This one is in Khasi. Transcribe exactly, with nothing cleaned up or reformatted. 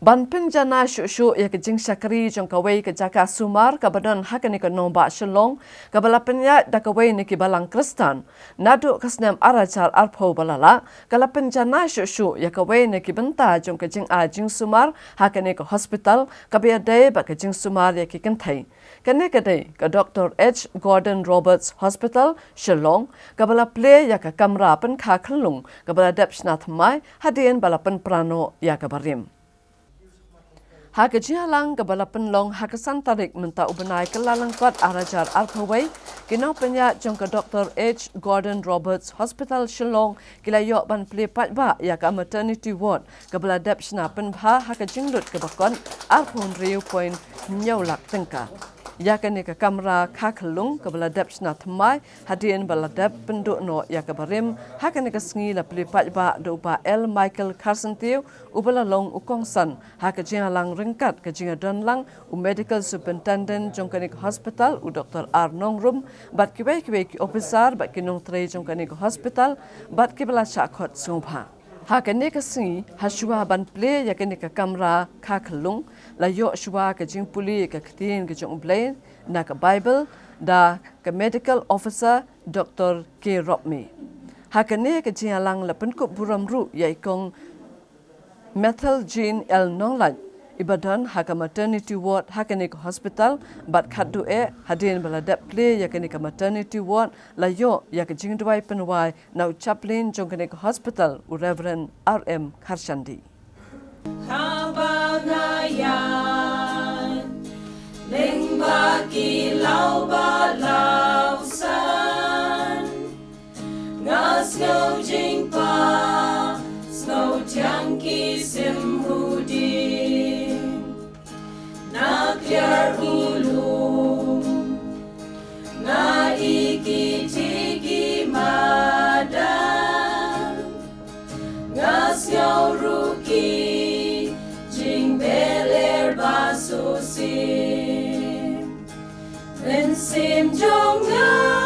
Ban pynjanai shuh shuh ïa ka jingshakri jong kawei ka jaka sumar kaba don ha kane ka nongbah Shillong, kaba la pynïaid da kawei na ki balang Khristan. Naduh ka snem ar hajar arphew ba la lah, ka la pynjanai shuh shuh ïa kawei na ki bynta jong ka jingai jingsumar ha kane ka hospital, kaba ïadei bad ka jingsumar ïa ki kynthei. Kane ka dei ka Doctor H Gordon Roberts Hospital, Shillong, kaba la plie ïa ka kamra pynkha khyllung kaba la dep shna thymmai hadien ba la pynpra noh ïa ka barim. Ha ka jingïalang kaba la pynlong ha ka san tarik mynta u bnai Kyllalyngkot ar hajar arphew wei, ki nongpynïaid jong ka Doctor H Gordon Roberts Hospital, Shillong, ki la ïoh ban plie paidbah ïa ka maternity ward kaba la dep shna pynbha ha ka jinglut kaba kot arphew hynriew point hynñiew lak tyngka. Ïa kane ka kamra kha khyllung kaba la dep shna thymmai hadien ba la dep pynduh noh ïa ka barim, ha kane ka sngi la plie paidbah da u Bah L Michael Kharsyntiew, uba la long u kongsan ha ka jingïalang ryngkat ka jingïadon lang u Medical Superintendent jong kane ka hospital, u Doctor R Nongrum, bad kiwei kiwei ki ophisar bad ki nongtrei jong kane ka hospital, bad kiba la shah khot sngewbha. Ha kane ka sngi, ha shuwa ban plie ïa kane ka kamra kha khyllung, la ïoh shuwa ka jingpule ïa ka ktien ka jong U Blei na ka Bible da ka Medical Officer Doctor K Robmi. Ha kane ka jingïalang la pynkup burom ruh ïa i Kong Methel Jean L Nonglait, iba don ha ka maternity ward ha kane ka hospital, bad khatduh eh hadien ba la dep plie ïa kane ka maternity ward, la ïoh ïa ka jingduwai pynwai na u chaplain jong kane ka hospital, u Reverend R M Kharshandi. Haba nga ïaid lyngba ki law ba law san, nga sngew jingpang, sngew thiang ki sim hudi. Na kliar u lum, nga i ki thik ki madan, nga sngew ruh ki jingbeler ba shisien. Mynsiem jong nga